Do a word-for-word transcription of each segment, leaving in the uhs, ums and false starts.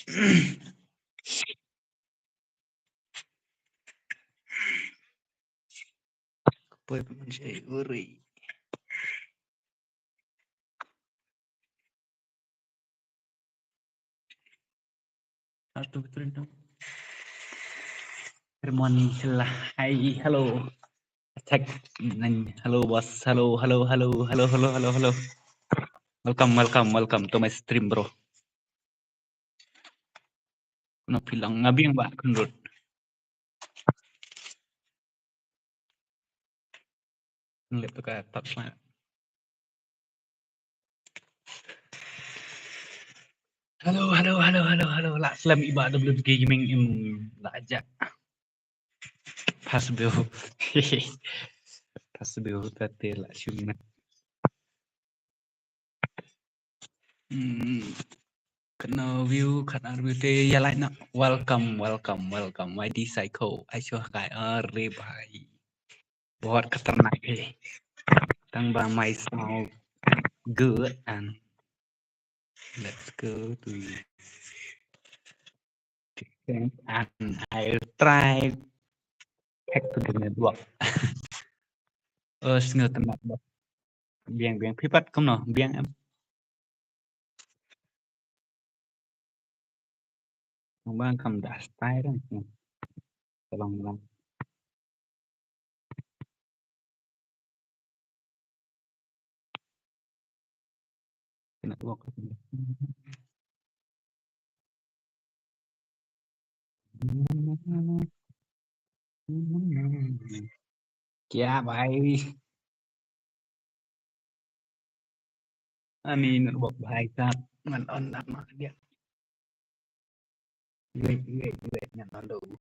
Poi pynshai uri. Satu betul dong. Hermon Silla. Hai, hello. Check. Hello, boss. Hello, hello, hello, hello, hello, hello, hello. Welcome, welcome, welcome to my stream, bro. Kuna phi long nga biang ba khun rut. Nglip tu ka top smart. Hello, hello, hello, hello, hello. La slem iba W K Gaming im la aja. Pas beu. Pas beu tati la shum na. Hmm. Kano view, kano view te ya lai na. Welcome, welcome, welcome. Y D Psycho. Ai shuh kai. Are bhai. बहुत खतरनाक है. Tang ba my sound good and let's go to the and I try hack to the network. Oh, single the network. Biang biang phi pat kumno biang em. Bang kam da style kan. Tolong lang. Network. Kya bhai? Ani network bhai sab ngan on dap ma dia. Wait, wait, wait, ngan on dulu.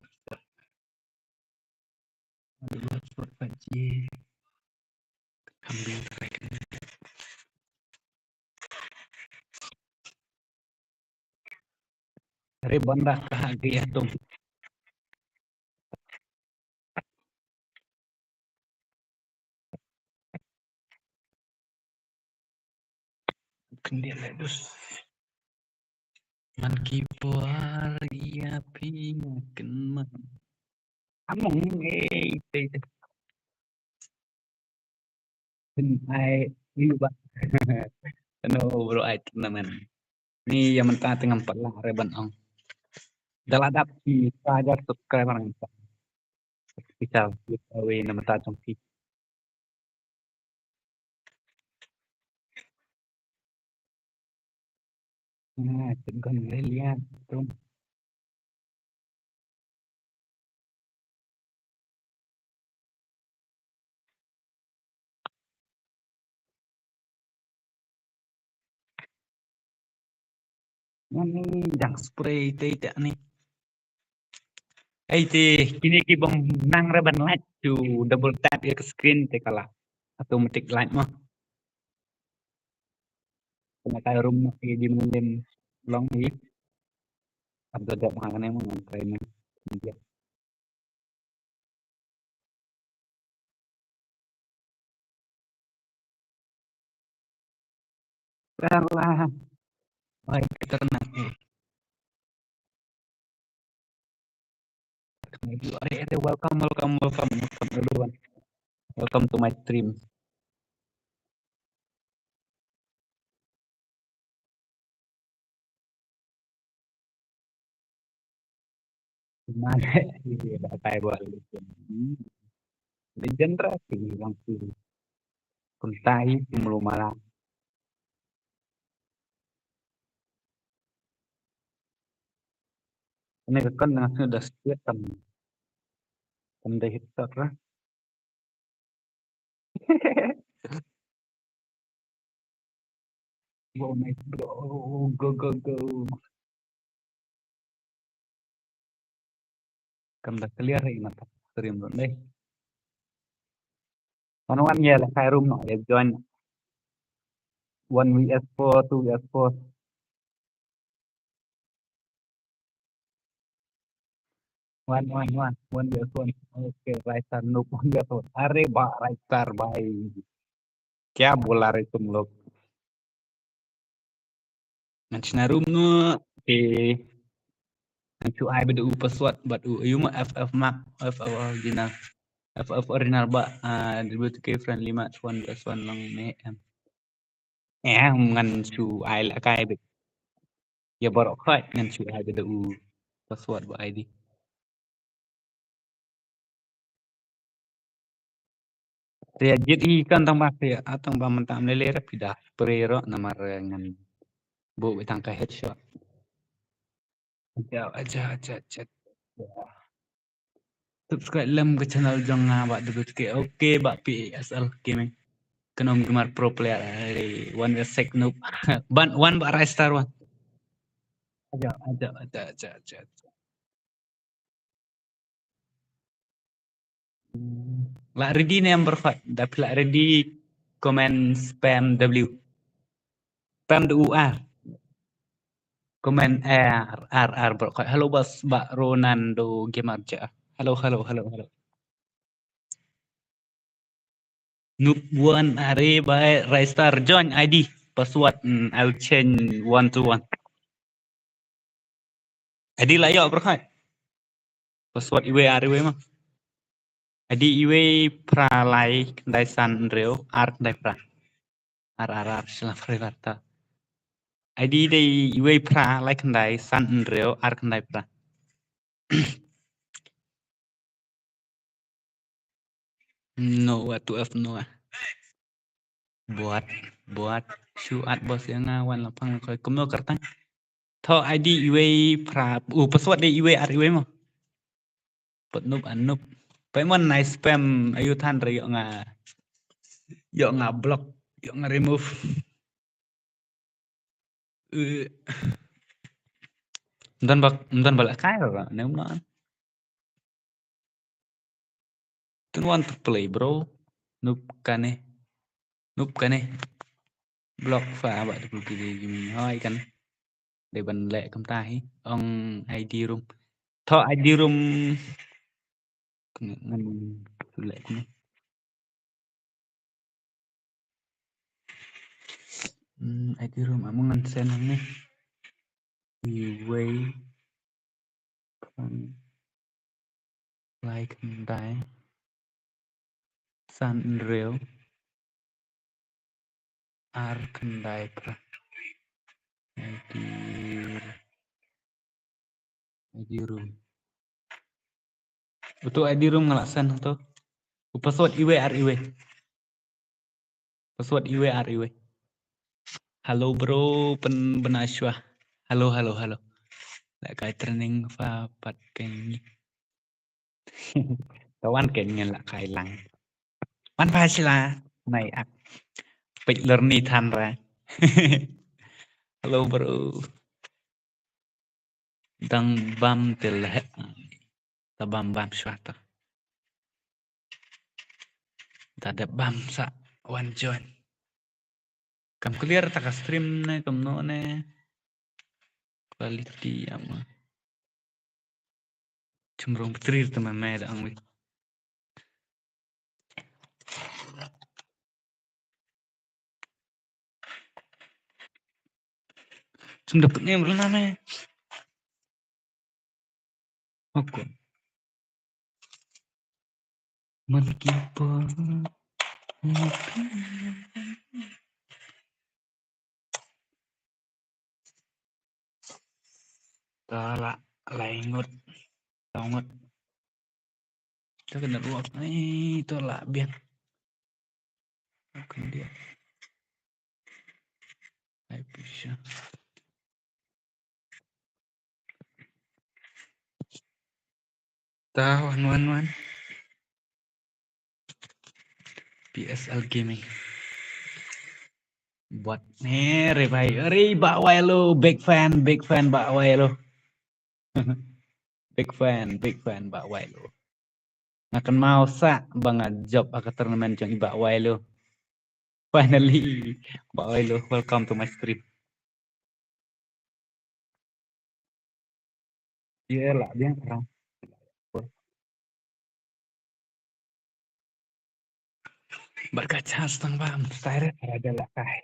Aduh, hotspot five G. Kambing terakhir. Hari bandar ka hagi atum. Khyndiat leh dus. Man ki por ïa phi kynmaw. Among ei te te. Phin ai yu ba. No bro ai tournament. Ni ïa mynta te ngam pat lah re ban ong. Da la dap ki sa hajar subscriber ngam pat. Special giveaway na mynta jong ki. Ah, tengok ni lihat tu. Ngan ni dang spray te te ni. Ei te kine ki bym nang re ban light to double tap ïa ka screen te ka la automatic light mo. Kena kai room mo ki di menem long hi. Abda dap hang ne mo ngan kai ne. Perla. Baik, kita kena. Are, are, welcome, welcome, welcome, welcome everyone. Welcome to my stream. Mane, iya, da kai buat legend. Hmm. Legend ra sih, bang sih. Kuntai, kumlu malam. Ini kan dengan sudah sekian kan. Kan dah hit lah. Go, nice, bro. Go, go, go. Kam da clear ïa na stream ruh dei. Wan wan ïa la kai room noh ïa join. One V S four, two V S four. One, one, one, one V S one. Okay, Raistar noob one V S one. Are ba Raistar bhai. Kya bola re tum log? Ngan shna room noh. Okay. Shu ai bad u password bad u, aïu ma F F Mark, F F original. F F original ba, ah, W T K friendly match one versus one long ne em. Em, ngan shu ai la kai bad. Ïa baroh khoit ngan shu ai bad u password ba I D. Te jied i kan tang ba, te a tang ba mynta ym lei lei re phi da spray ruh namar, eh, ngan buh tang ka headshot. Aja, aja, aja, aja. Subscribe lem ka channel jong nga ba debut ke. Okay, ba P S L Gaming. Kano Gamer Pro Player, eh, one versus six noob. Ban, one ba Rai Star one. Aja, aja, aja, aja, aja. La ready ne em baroh khoit? Da phi la ready, comment spam W. Spam W R. Comment R, R, R baroh khoit. Hello boss, ba Ronaldo Gamer J R. Hello, hello, hello, hello. Noob one are by Rai Star, join I D. Password, mm, I'll change one to one. I D la ïoh baroh khoit. Password iwei ar iwei ma. I D iwei phra lai khyndai san hynriew ar khyndai phra. Ar ar ar sila phra ar ta. I D dei iwei phra lai khyndai san hynriew ar khyndai phra. No, what to F no. Buat, buat, shu at boss ïa nga wan la pang la koi kumno kyrteng. Tho I D iwei phra, u password dei iwei ar iwei mo. Pat noob an noob. Peit mon nai spam ayu than re ïoh nga, ïoh nga block, ïoh nga remove. Eh. Ym don ba, ym don ba la kai ba ne um na. Don't want to play, bro. Noob kane. Noob kane. Block fa ba tu ki de gimi hoi kan. Dei ban leh kumta hi. Ong I D room. Tho I D room. Kena ngan tu leh kena. Hmm, I D room amo ngan send hangne. Iwei phra lai khyndai san hynriew ar khyndai phra. I D, I D room. Uto I D room nga la send to. U password iwei ar iwei. Password iwei ar iwei. Hello bro, pynbna shuwa. Hello, hello, hello. La kai training fa pat keng ni. Tawan keng ngen la kai lang. Wan pa sila. Nai ak. Pek ler ni than ra. Hello bro. Dang bam te leh. Ta bam bam shuwa ta. Ta dep bam sa wan join. Kam clear ta ka stream ne kumno ne. Quality ama. Chumrong battery ta ma me da ang wi. Chum da putne mruna me. Oke. Man ki por. Ta la lai ngut. Tau ngut. Ta ka network ai to la biang. Kan dia. Ai pisha. Ta wan wan wan. P S L Gaming. Buat ne re bai. Re ba wai lo, big fan, big fan ba wai lo. Big fan, big fan ba wai lo. Nga kynmaw sa ba nga jop ha ka tournament jong i ba wai lo. Finally, ba wai lo, welcome to my stream. Ye la biang rang. Bad ka chance tang bam, tai re, ada la kai.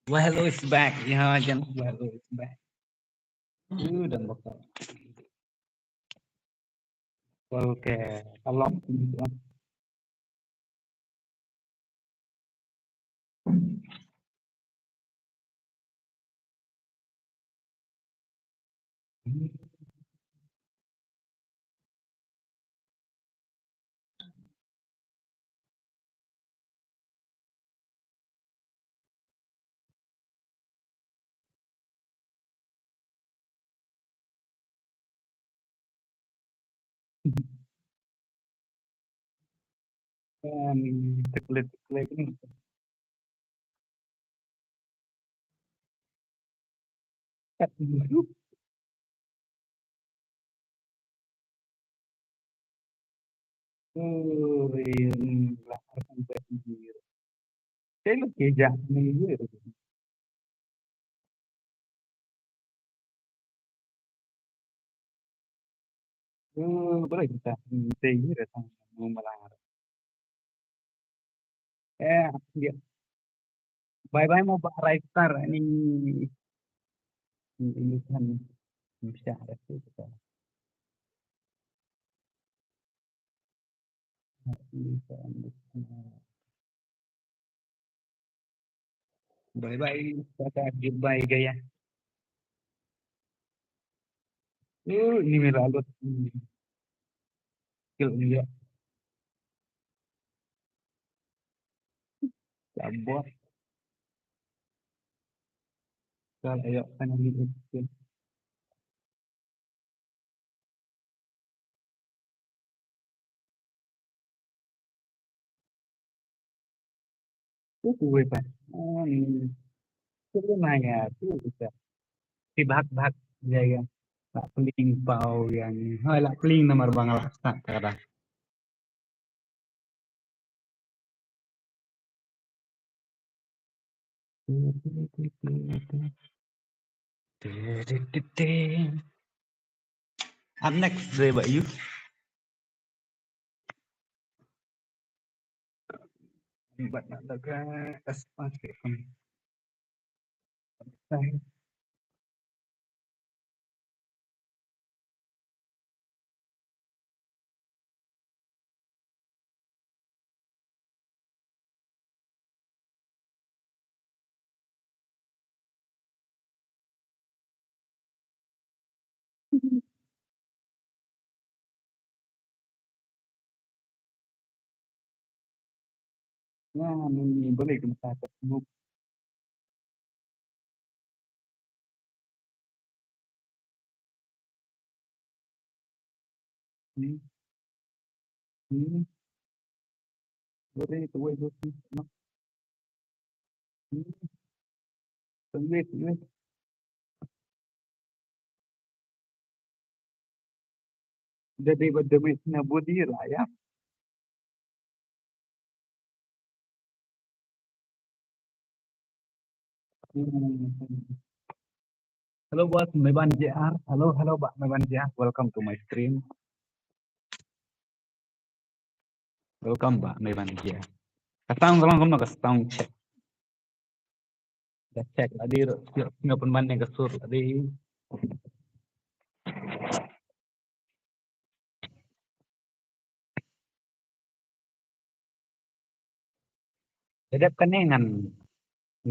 Wahelo is back. Ya, jan Wahelo is back. Udah bakal. Okay, along. Em, teklet, teklet ni. Kat dulu. Oh, iya, hmm, lah, akan saya sendiri. Saya lebih jah ni, ya. Eh, boleh kita, hmm, saya ini datang mau melarang. Eh, ya. Bye bye mo ba Rai Star ni. Ni, ni kan bisa ada tu kita. Bye bye. Tata, goodbye, Gaya. Uh, ini merah lut. Hmm. Kil dia. Labot. Kal ayo kan ni. Kuwe pa. Hmm. Kuwe na ya, kuwe pa. Si bhag bhag ya ya. La pling pau ya ni. Hoi, la pling namar ba nga la start ka da. Up next, Ray, ba you. But not the guy. That's okay. Ya, ni, ni boleh kena tak sanggup. Hmm. Hmm. Boleh tu, boleh tu. Hmm. Boleh, boleh. Jadi ba demi na budi lah ya. Hmm. Hello, boss, Meban J R. Hello, hello, ba Meban J R. Welcome to my stream. Welcome ba Meban J R. Ka sound ka long kumno, ka sound check. Da check la dei ruh, ïoh nga pynban ïa ka sur la dei. Da dep kane ngan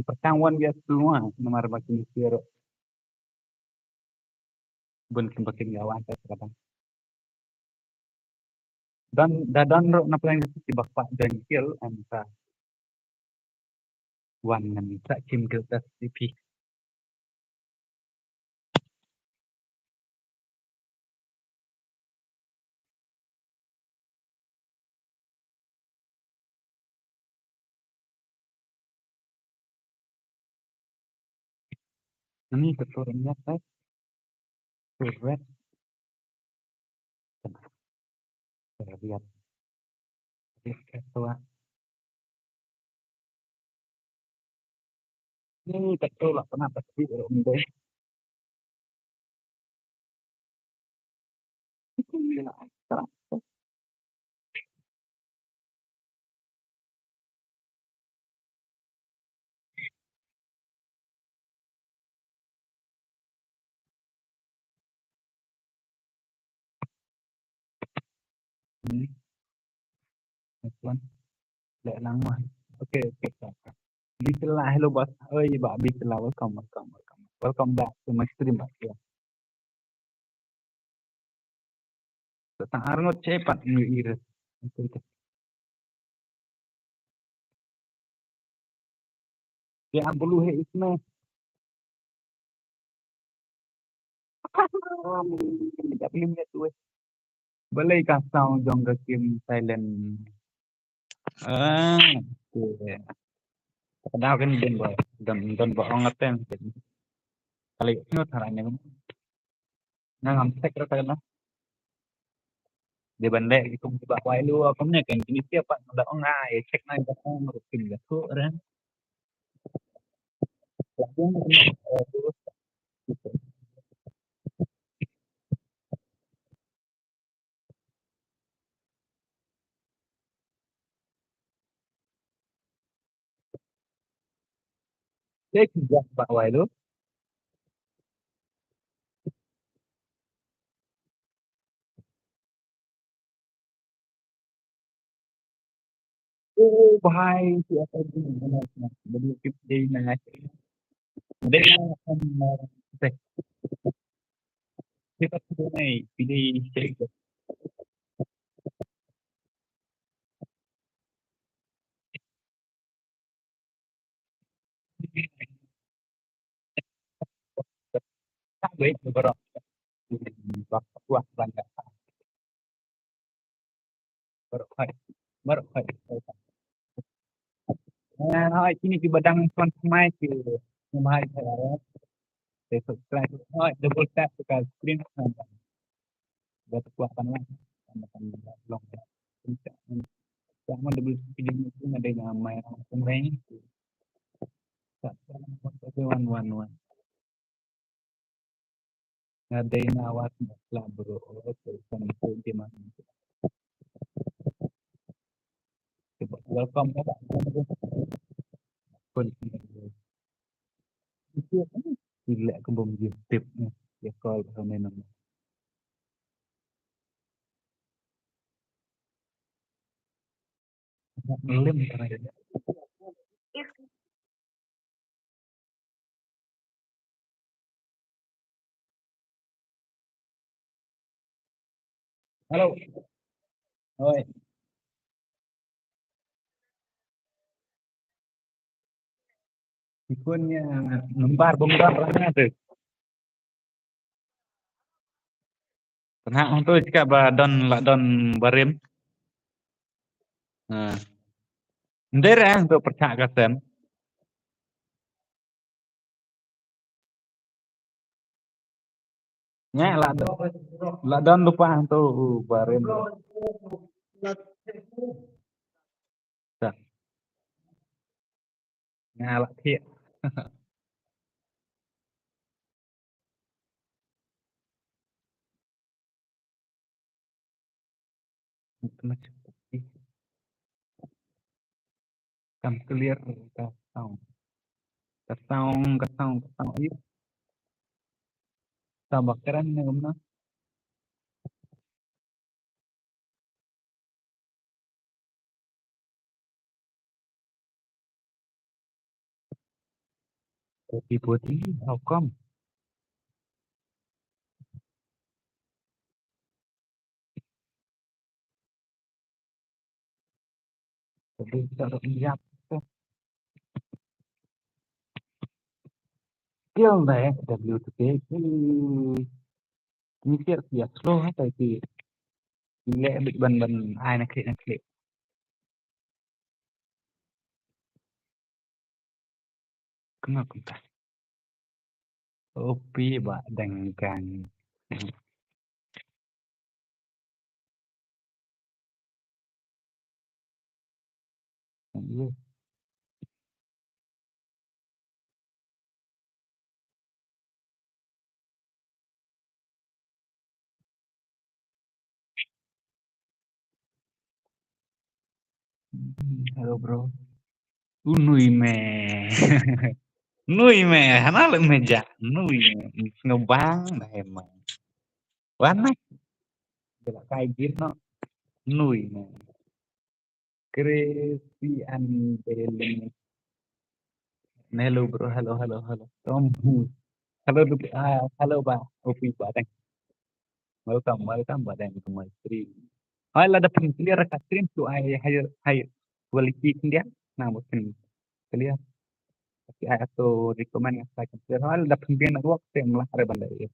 pyrshang wan ïa shuwa namar ba kin shuwa ruh. Bun kin ba kin ïa wan ta kata. Don, da don ruh na plan kiba kwah join guild, em, sa wan ngan sa kim guild ta C P. Ani ka tur nya ta. Tur red. Tur red. Red ka tur. Ni tak tu lah pernah tak tu rum deh. Hmm. Next one. Leh lang mo. Okay, okay, okay. Bismillah, hello boss. Oi, ba Bismillah, welcome, welcome, welcome. Welcome back to my stream, ba. Yeah. Tang arngut cepat ngi iris. Okay, okay. Dia bulu he isme. Tidak boleh lihat tu, eh. Balei ka sound jong ka kim silent. Ah, okay. Ka dau kan don ba, don, don ba ong atem. Kali no tharane. Nga ngam check ra ka na. Dia ban leh ki kum ba wai lu kum ne kan kini siapa da ong ai check na ka ong rutin ka tu ra. Cek juga ba wai lu. Oh, bhai, siapa ni? Mana, mana? Beli tip dei na. Dei na, um, teh. Kita tu dei, pilih cek. Wait, baroh. Baroh, baroh, baroh. Baroh, hai. Baroh, hai. Ah, hai, kini ki ba dang swan smai ki. Hai, hai. Te subscribe. Hai, double tap ka screen. Ba tu kuat kan lah. Kan long. Sama double screen tu ada nama yang kumai. One, one, one. Nga dei na wat na sla bro. Oh, so kan tu di mana. Cuba welcome ya, Pak. Pun. Gila ke bom YouTube ni. Ya call sama nama. Lim terakhir. Hello. Oi. Ikun ïa number bumrang rana tu. Pynhap hangtu jaka ba don la don barim. Ha. Ndei re hangtu pyrchah ka sen. Nga la don, la don lypa hangtu barim. Nga la thiah. Kam clear ka sound. Ka sound, ka sound, ka sound. Ayo. Tama kren ne kumno. Kopi putih, how come? Tadi kita udah lihat. Still there, W two K. Ni siap siap slow ha tai ti. Leh bit ban ban ai na klik na klik. Kena kumta. Opi ba dengkan. Iya. Hello bro. U nui me. Nui me. Hana le me ja. Nui me. Ngebang dah emang. Wan me. Jela kai gir no. Nui ne. Gracie and Belen. Hello, bro. Hello, hello, hello. Tom. Hello, Dup-, ah, hello, Bah. Opi, Bah Deng. Welcome, welcome, Bah Deng, to my stream. Hai, lada pun clear ka stream tu, hai, hai, hai. Quality dia. Na, mungkin clear. Tapi hai, atau recommend yang saya clear. Hai, lada pun dia network, saya malah ada bandar ya.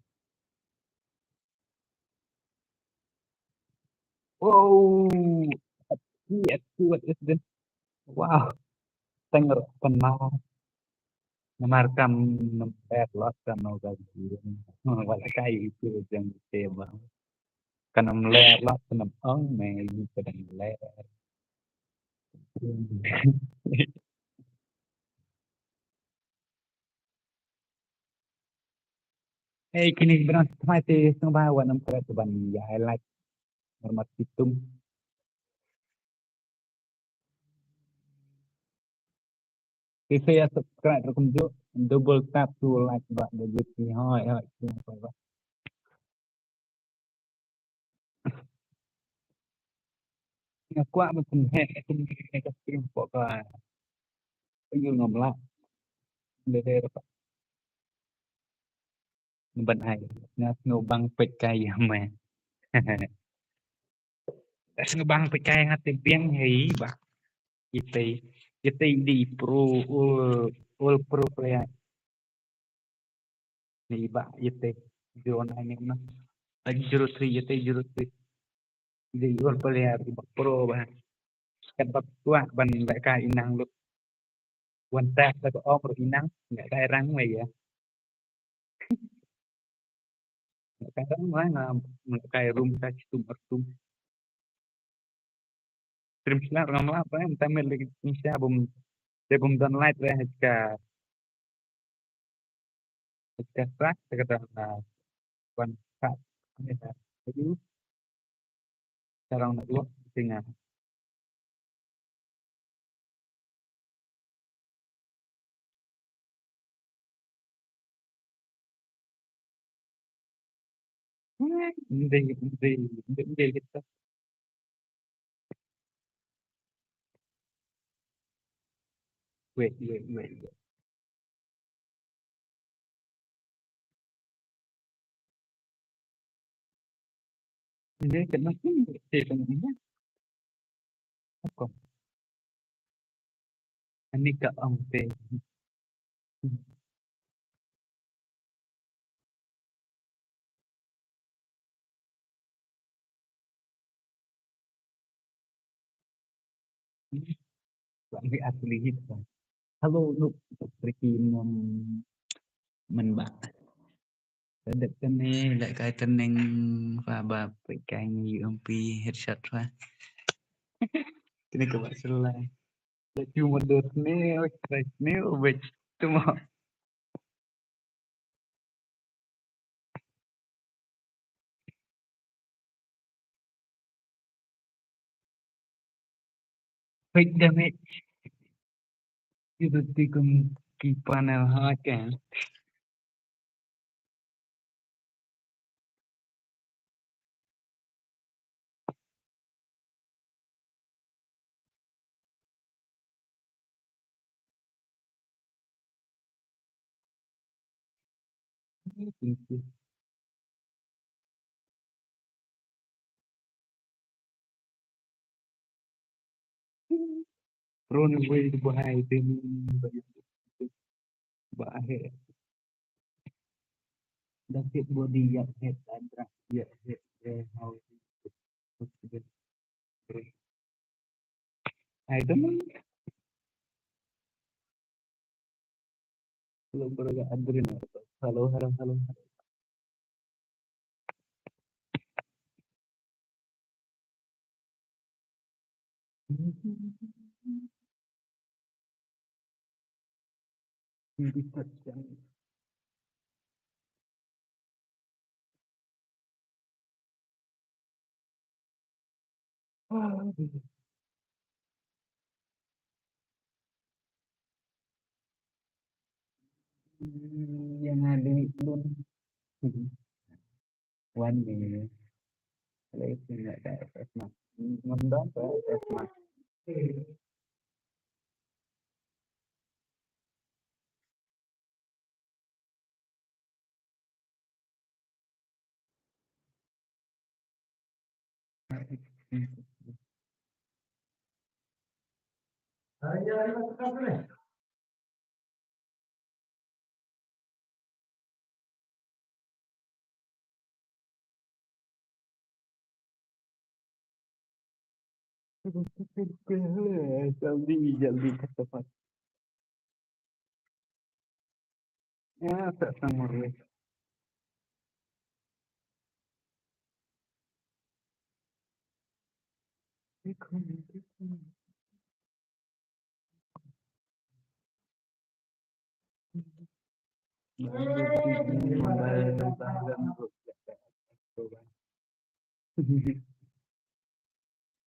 Wow. Yes, what is this? Wow. Tengok kenal. Namar kam namper lot kan no gaji. Wala kai itu jeng tema. Kan namper lot kan ong me ini kadang ler. Hei, kini berang semai ti sengba wan namper tu ban ya like. Hormat situm. Kisa ya subscribe rukum ju, double tap to like ba da jut ni. Hoi, hoi, hoi, hoi. Nga kwah ba pynheh kum ni ka stream pok ka. Pynjul ngam lah. Lele rapat. Ban ai. Nga sngewbang peit kai ïa me. Sngewbang peit kai nga te biang hei ba. Ite. Ite di pro, all, all pro player. Ni ba ite. Zero nine ni na. Zero three ite, zero three. Di all player di ba pro ba. Kat ba kwah ban lehkai inang lut. Wan tah da ka ong ruh inang, nga kai rang wei ïa. Nga kai rang wei, nga, nga kai room ka chitum artum. Stream shlak ngam lah, pa, em, tamil lagi stream shlak bum, te bum don light wei, ha ka, ha ka track, ha ka track, ah, wan ka, ni ka, aduh. Sarong na dua, singa. Ndei, ndei, ndei, ndei kita. Wait, wait, wait, wait. Ini kena sih, saya tengok ini. Apa? Ini ke ong te. Ba ngi asli hit ba. Hello, nuk, Ricky, mm, men ba. Ka dep kane, lehkai tneng, pa ba, peit kai ngi U M P headshot pa. Kine ka ba sylai. Lehkai modot ne, oi, Christ ne, oi, wait, tu mo. Fake damage. Itu tikun ki panel hack kan. Run away, bahai, then, bahai. Does it body, yeah, head, and dress, yeah, head, yeah, how it is. I don't know. Hello, brother Adrian. Hello, hello, hello, hello. Yang ada lun. Wan ni. Saya punya S S Mas. Ngam don S S Mas. Jaldi, jaldi, fatapat. Ya, tak sama.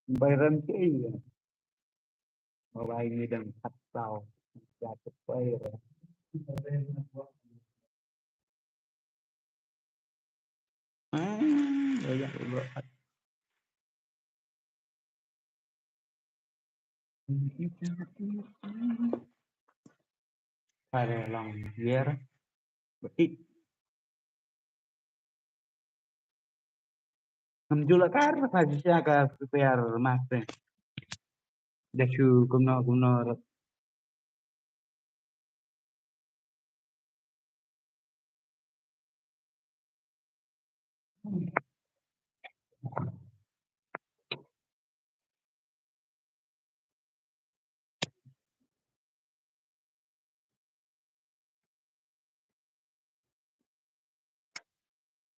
Bai rem ke iya. Mobile ni dang kacau. Ya, cepat. Ah, banyak banget. Pada long biar. Baik. Ngam ju la kar ka shisha ka prepare master. Da shu kumno kumno.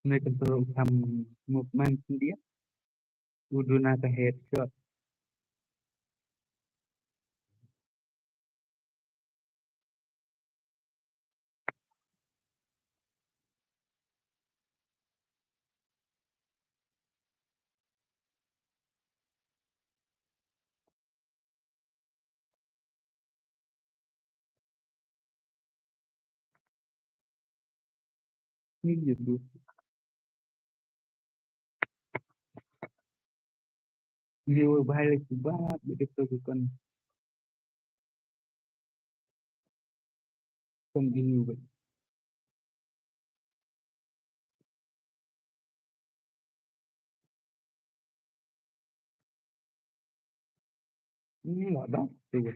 May control some movement dia. Udah na ka headshot. Ni gitu. Ni bahai lagi bab begitu bukan. Kan ini buat. Ini lah dah. Tuh.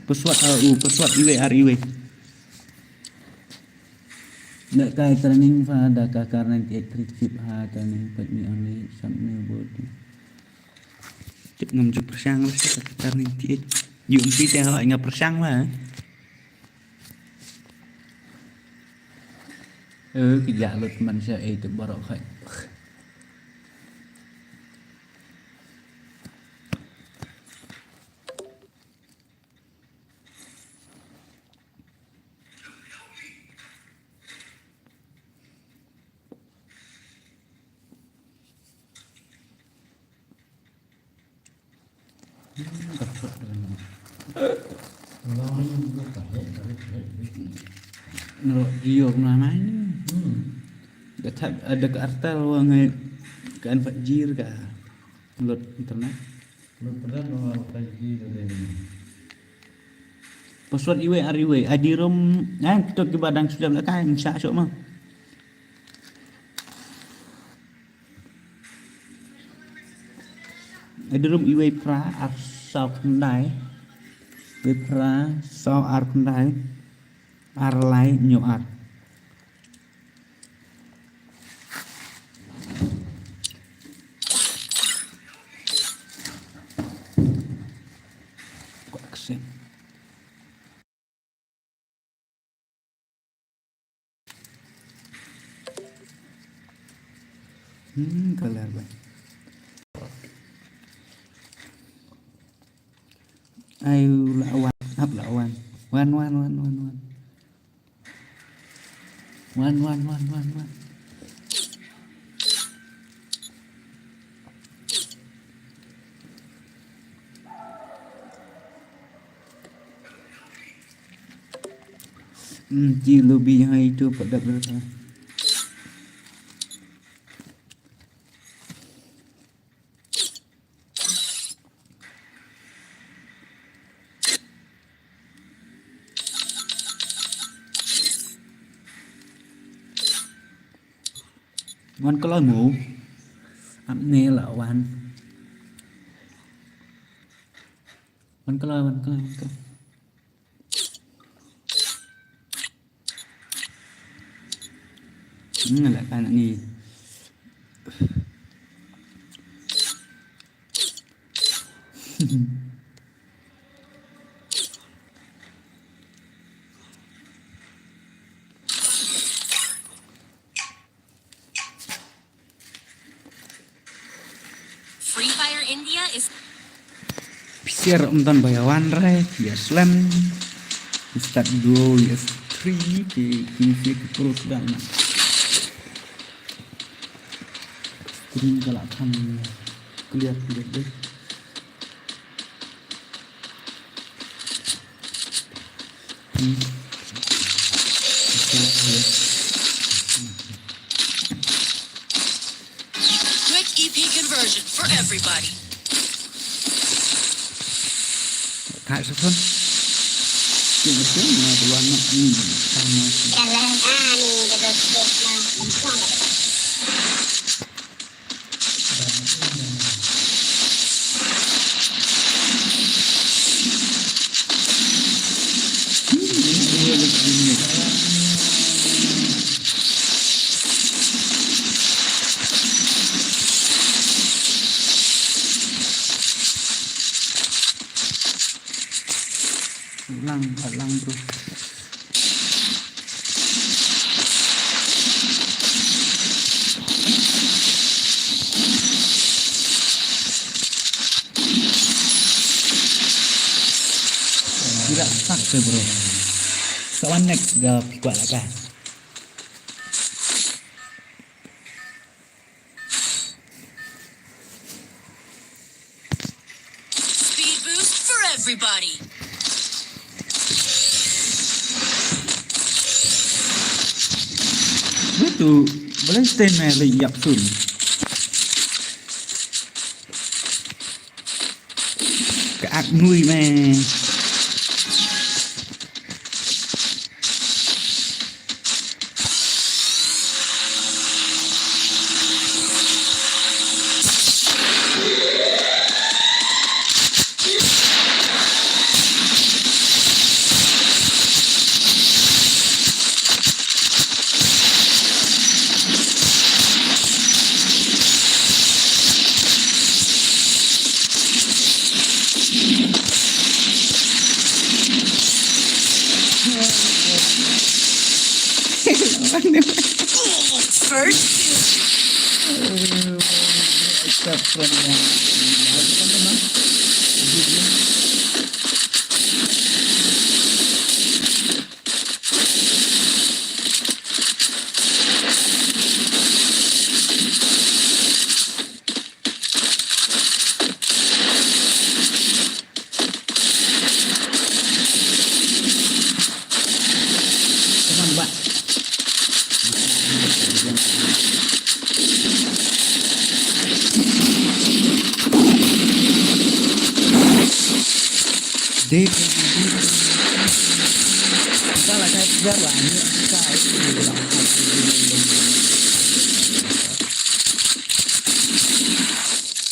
Password, uh, u, password iwei ar iwei. Nda kai training fa da ka kar ninety-eight trip ha training pat mi ang ni sap ni body. Cik ngam ju pyrshang lah sa ka kar ninety-eight. Yu mesti tengok ingat pyrshang lah. Eh, ki jah lut man sha, eh, tu baroh khai. Nero jio kena main. Hmm. Dekat, eh, dekat artal wang, eh, kan Fajir ka. Lut internet. Lut internet wang Fajir ka. Password iwei ar iwei. Adirum, eh, kitok kiba dang sudah lekai, insya Allah mah. Adirum iwei phra ar saw khyndai. Iwei phra saw ar khyndai. Ar lai hynñiew ar. Kwah ksen. Hmm, color ba. Ai, la wan, hap la wan. Wan, wan, wan, wan, wan. Wan, wan, wan, wan, wan. Hmm, ci lobby hai tu pada berapa? Wan kloi mo. Ap ne la wan. Wan kloi, wan kloi, wan kloi. Hmm, la kan ni. Free Fire India is Pisiar um don ba ïa wan re, ïa slem. Start duo, ïa three, ki, ki, ki, ki pro sudah na. Screen ka la kham clear, clear deh. Hmm. Quick E P conversion for everybody. Kaisa pun. Sing sing na tuan na. Hmm. Sama. Lang, lang, bro. Gila, stuck tuh, bro. Sa wan next, ga phi kwah lah ka. Speed boost for everybody. Betul, boleh stand mai lagi yak sun. Ka ak nui mai. First.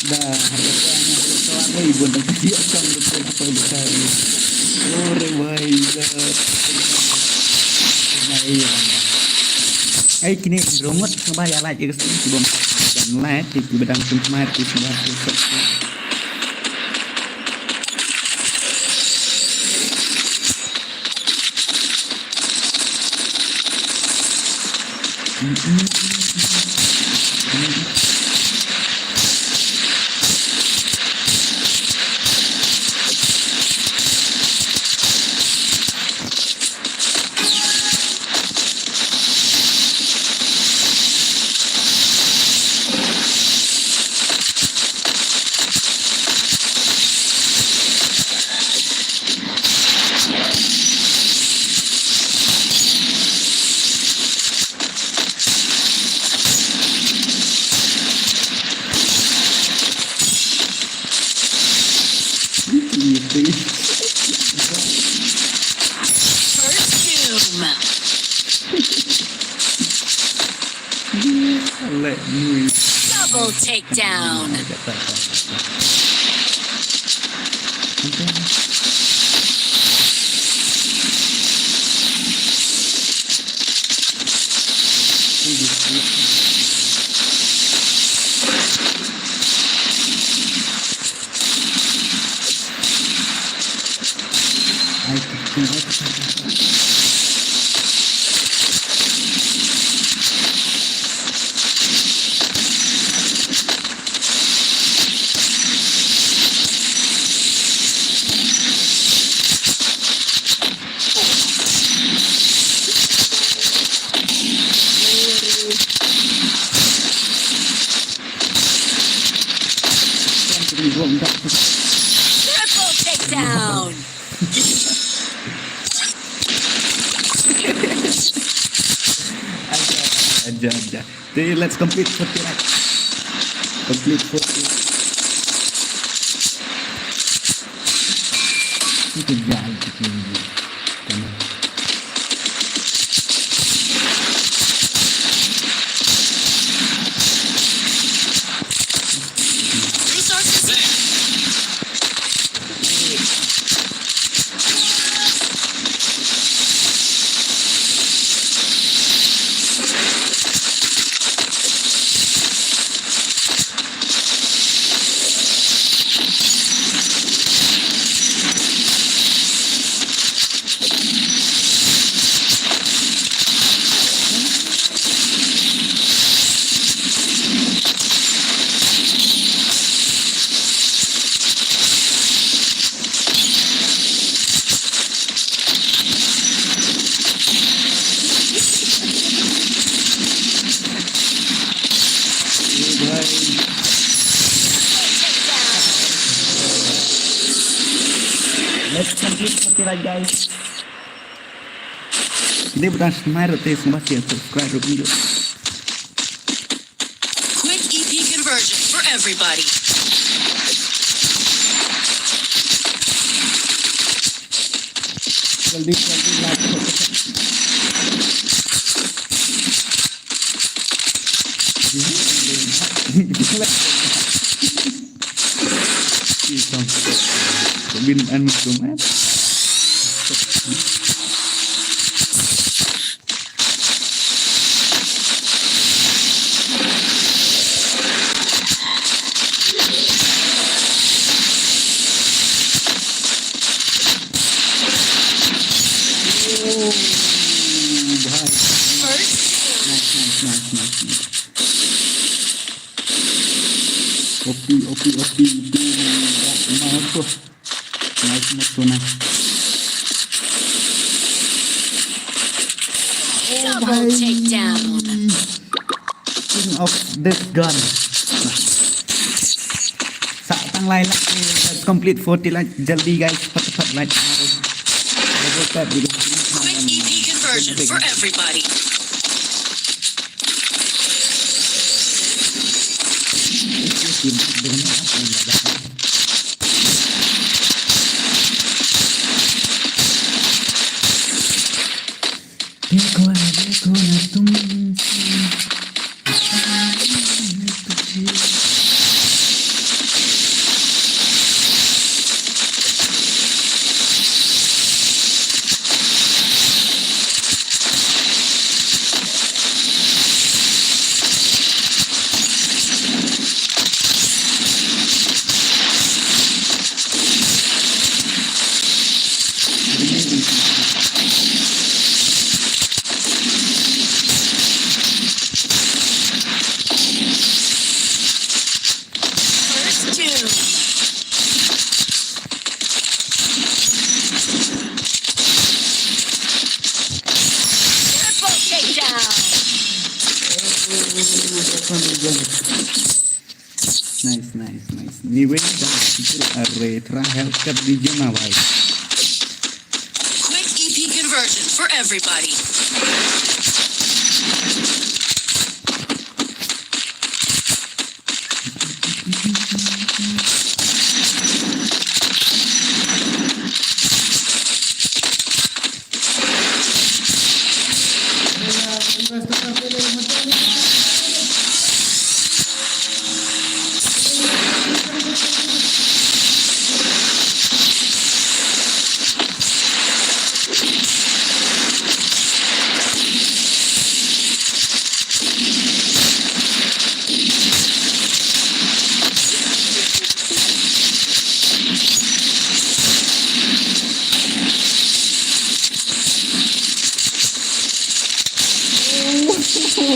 Da, harga kuah ni, harga kuah ni, ibu nak dia kan betul apa dia cari. Ore wai da. Ai kine rongot sngewbha ïa like ïa ka stream, ki bym like, ki ba dang sngewbha, ki sngewbha, ki sngewbha. First doom. Let me Double takedown. Triple takedown. Aja, aja, aja. Okay, let's complete forty, right? Complete forty. Itu jalan kecil. Resources here. Let's complete forty, right, guys. Dei ba dang sngewbha ruh te, sngewbha share, subscribe ruh kumjuh. Quick E P conversion for everybody. Jaldi, jaldi, like. Bin an mutum, eh? Oh, bhai. First. Nice, nice, nice, nice, nice. O P, O P, O P, O P, nice, nice, nice. Double takedown. King of this gun. Sa tang lai lah. Let's complete forty lah. Jaldi, guys. Pat, pat, like. Double tap, because quick E P conversion for everybody. First doom. Triple takedown. Nice, nice, nice. Ni wei da, kita are try help kat di jena, bhai. Quick E P conversion for everybody.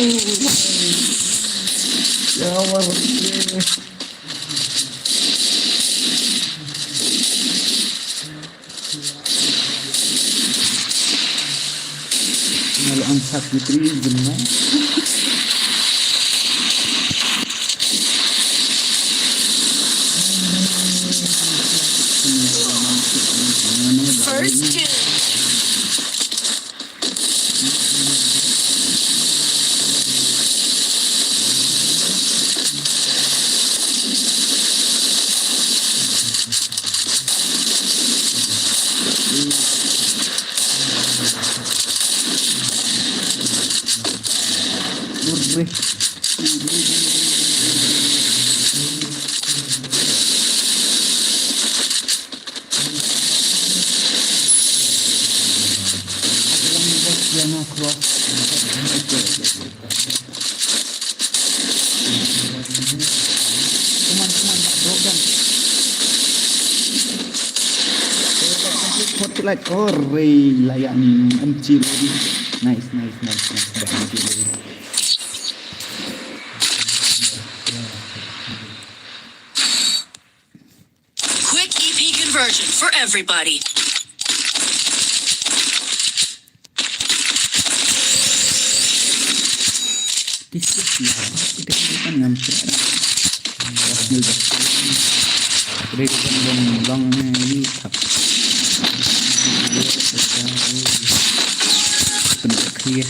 Ya Allah. Ngalo ang sakit rin, guna. First two. Come on, come on, bro, come. Forty like, oh, re, layak ni, M C lagi. Nice, nice, nice, nice, dah M C lagi. Quick E P conversion for everybody. This is the, kita kan ngam sila. Wakil dah. Kita kan bom long ni, you tap. Kena clear.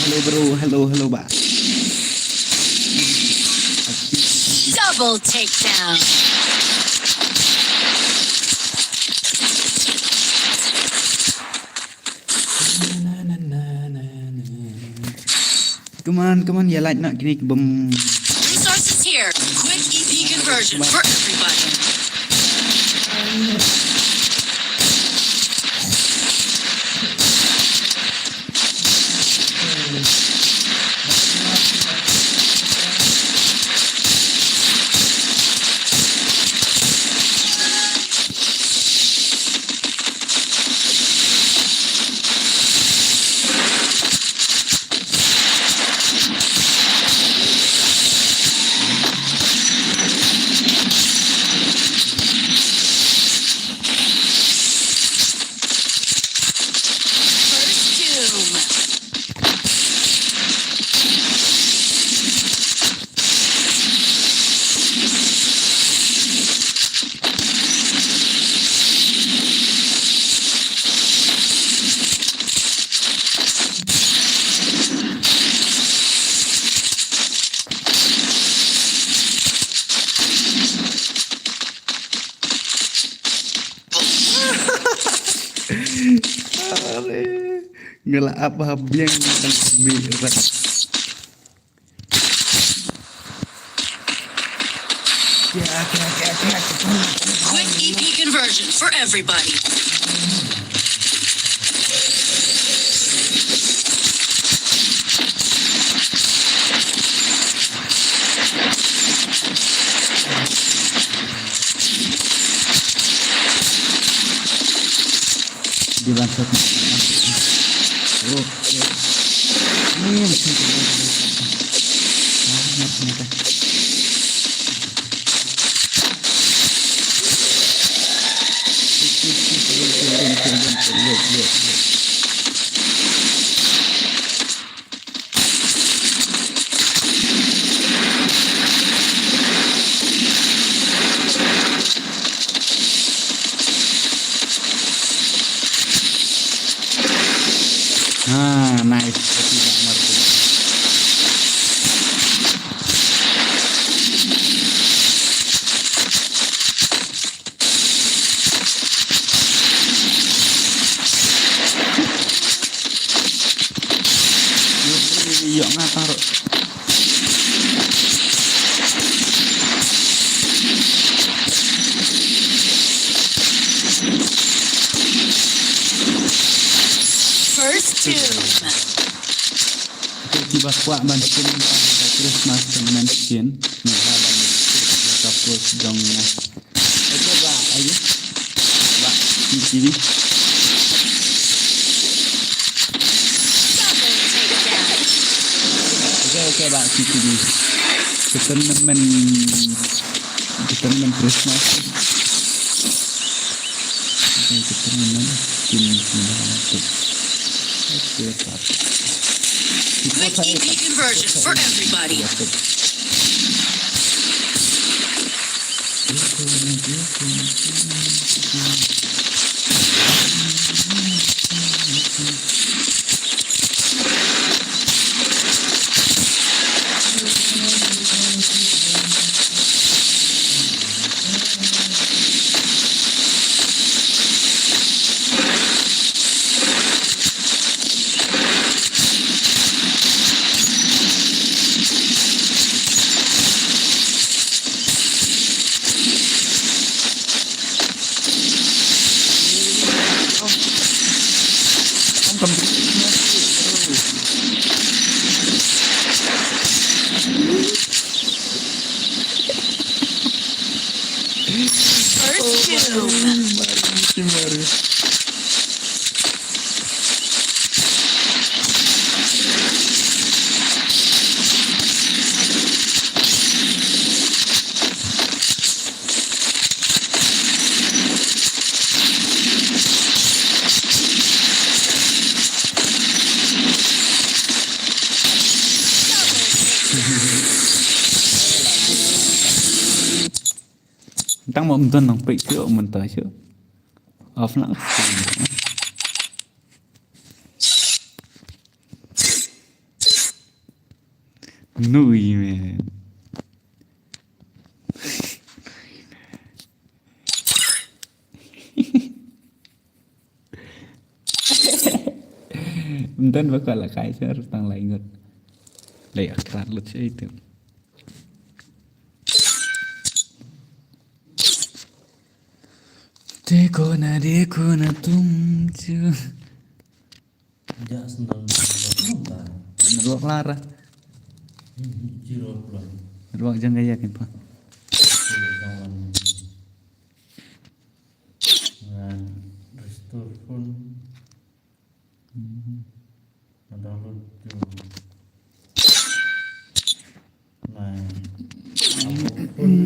Hello, bro. Hello, hello, ba. Double takedown. Come on, come on, ïa like na kine ki bom. Resources here. Quick E P conversion for everybody. First doom. Are, nga la ap ha biang tang mi rat. Quick E P conversion for everybody. Di ban sat. Oke. Ini yang sih. Ah, mat, mat. Nice, happy Bah Martin. Ïoh nga taruh. First Doom. Kiba kwah ban pynpaw ïa ka Christmas ka mynta sien, nga ban ka post jong nga. Ayo ba, ayo. Ba, C C D. Double takedown. Okay, okay, ba, C C D. Kita nemen, kita nemen Christmas. Okay, kita nemen. Kin, kin, kin. Okay, Pak. Quick E P conversion for everybody. First Doom. Tang mo mynta nang pek sio mynta sio. Off nang. Nui, man. Mynta ba ka la kai ser tang lai ngut. Lai akrat lut sei tu. Te kona de kona tum chu. Ja sendal. Ruak lara. Ruak jang gaya kin pa. Ngan restore phone. Ngan download tu. Nai. Abo phone.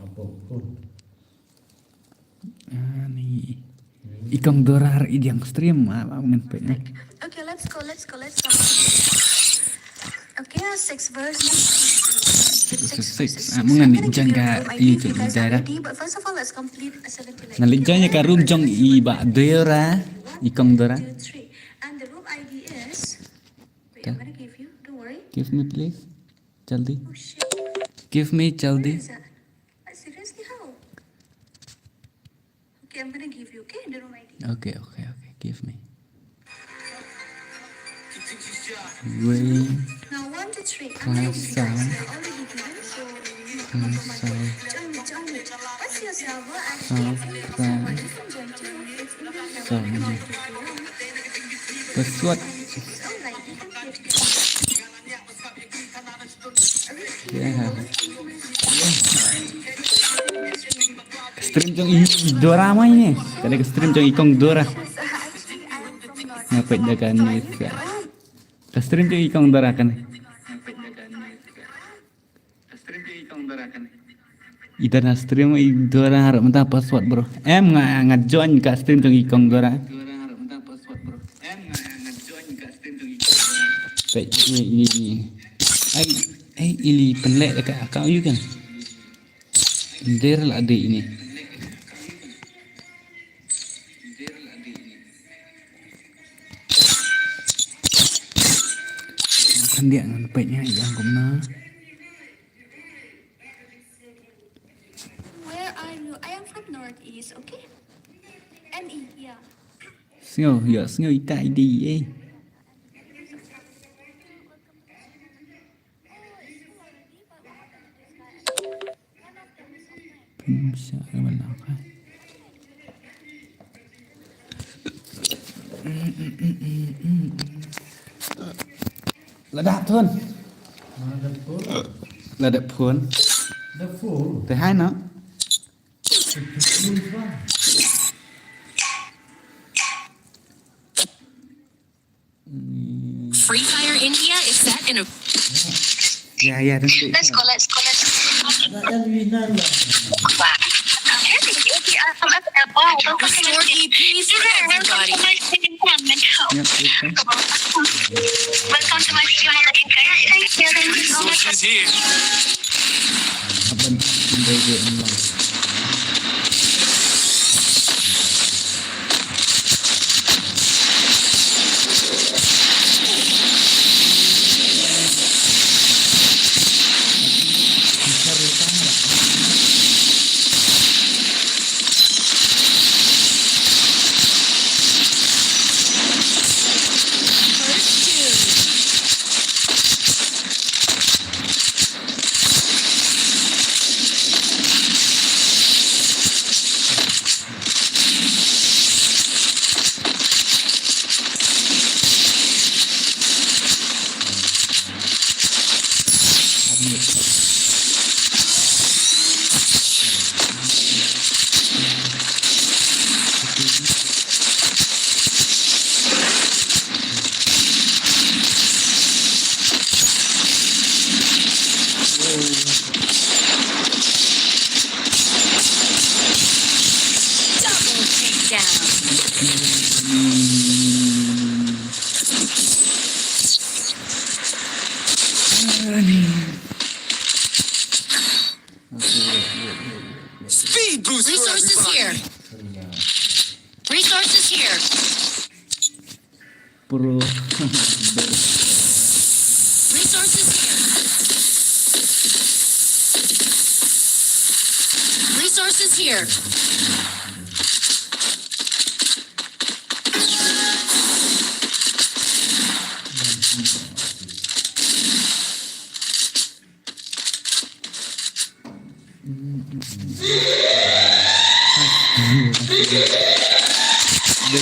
Abo phone. Ani. I Kong Dora i jang stream, ah, ba ngan pek. Okay, let's go, let's go, let's go. Okay, six verse. Six, six. Ah, mung ngan jang ka YouTube dara. Ngan leit jang ka room jong i Bah Dora, i Kong Dora. And the room I D is. Wait, I'm gonna give you. Don't worry. Give me please. Jaldi. Oh, shit. Give me jaldi. Where is that? Like, seriously, how? Okay, I'm gonna give you, okay, the room I D. Okay, okay, okay. Give me. Wait. Now, one, two, three. I'm gonna give you guys. I already given, so you need to compromise. Tell me, tell me. What's your server I D? Password. It's all right. You can give it to me. Stream jong i Dora mai ni. Ka dei ka stream jong i Kong Dora. Nga peit da kane. Ka stream jong i Kong Dora kane. I Dora stream i Dora harap mynta password bro. Em nga nga join ka stream jong i Kong Dora. Peit ni ni ni. Ai ai ili pynleh ka account ïa kan. Nder la dei ini. Ndia ngan peit ïa ïa kumno. Where are you? I am from Northeast, okay? M E, yeah. Sngew, ïa sngew ita idi eh. Pynshah ka ban lang ka. Lada phone. Lada phone. Te hai na. Free Fire India is set in a. Yeah, yeah, that's it. Let's go, let's go, let's go. Restore E Ps for everybody. Yeah, okay. Welcome to my stream. Thank you, thank you so much. Resources here. Hapman, hindi ko online. Double takedown. Speed boost for everybody. Resources here. Resources here. Pro. Resources here. Resources here. Hit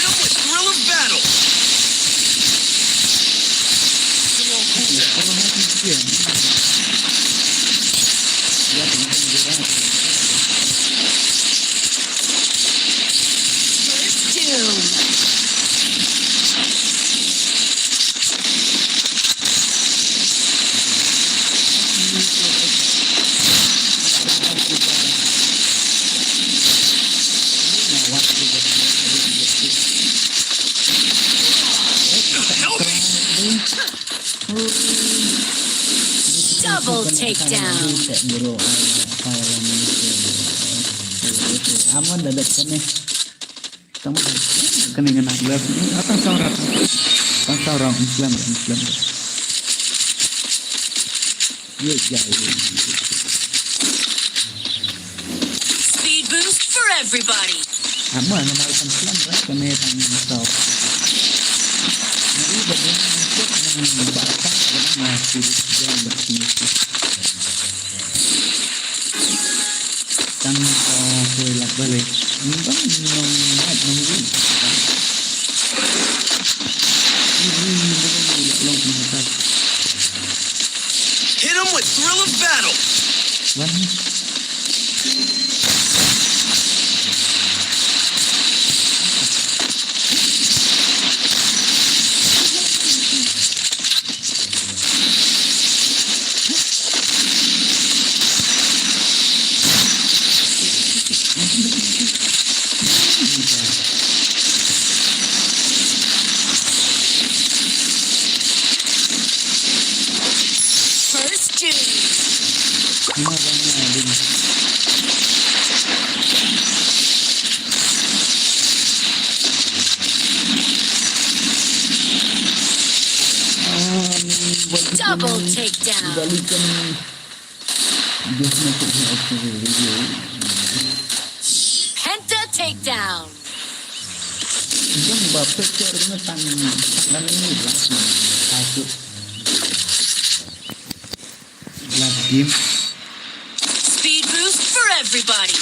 'em with Thrill of Battle. Still on cooldown. First Doom. Double takedown. Aman dapat kami. Tang kani ngana left. Atang saura. Tang saura Muslim, Muslim. Ye, ya, ye. Speed boost for everybody. Ama ngana tang Muslim, kani tang saura. Jadi bagi untuk membaca dengan masih jalan. Tang, uh, kue lak balik. Ni bang nong mat nong ri. Ri bang ni lak long ni tak. Hit 'em with Thrill of Battle. Wan. First Doom. Double takedown. Balikan. Dia nak buat video. Penta takedown. Jom ba picture na tang tang ini. Aku. Last game. Speed boost for everybody.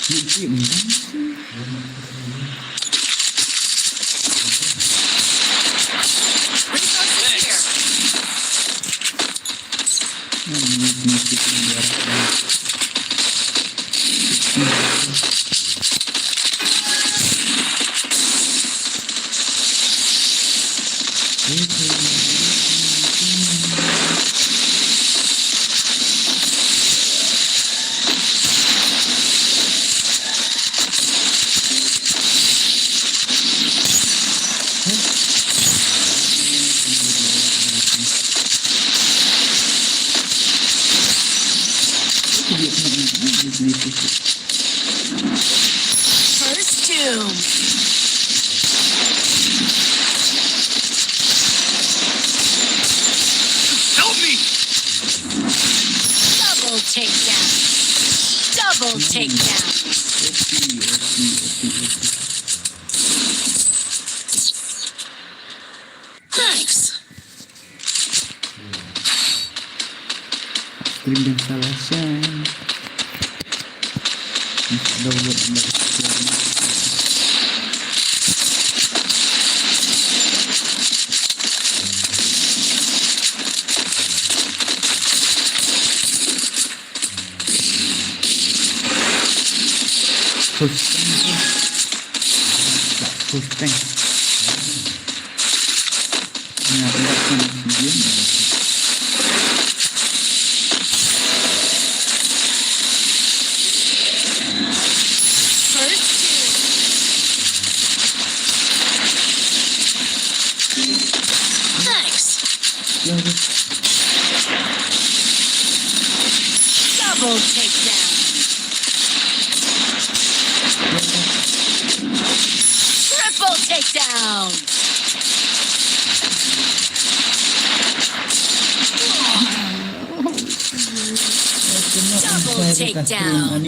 Ini game. Resources here. First tomb. Help me! Double takedown. Double takedown. Thanks. Stream installation. Download. First time. First time. Nah, aku tak pernah video. First kill. Nice. Double takedown. Triple takedown. Double takedown.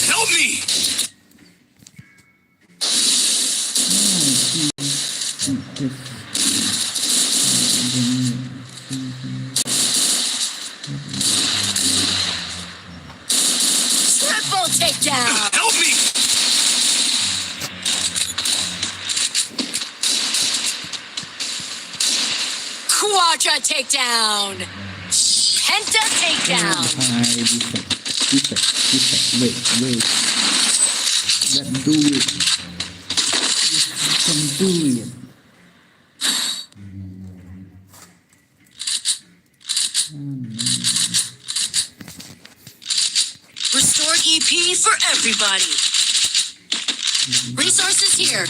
Help me! Triple takedown. Help me! Quadra takedown. Penta takedown. Wait, wait. Let's do it. You can do it. Restored E P for everybody. Resources here.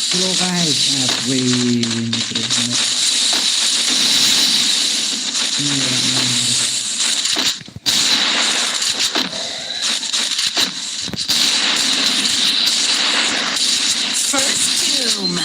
Hello guys, ah, wait, ini terus. First doom.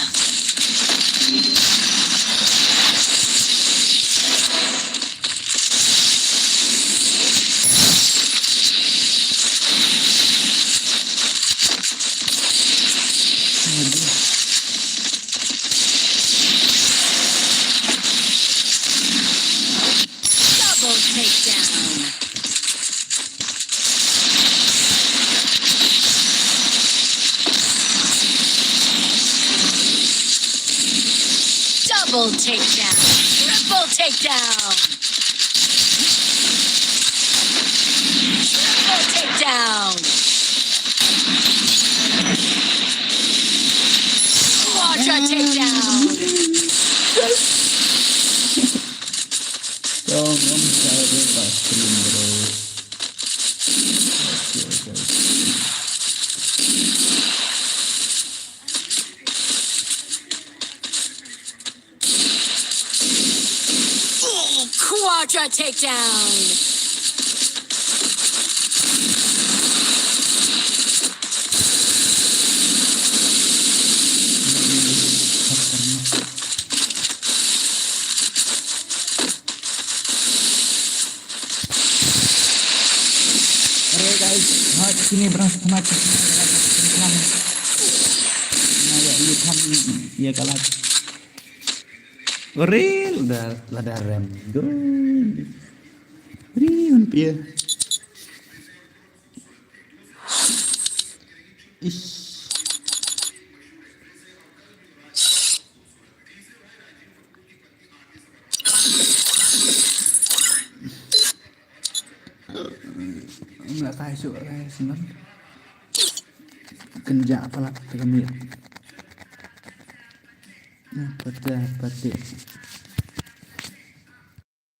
Double takedown. Double takedown. Triple takedown. Triple takedown. Quadra takedown. Don't, I'm sorry, my stream, bro. Okay, okay. Quadra takedown. Alright guys, ha kine bras khmat. Na ya, ya kham ya kalat. Ore, lada lada rem. Good. Ri un pia. Ish. Mla kai su kai sinan. Kenja pala kami. Pate pate.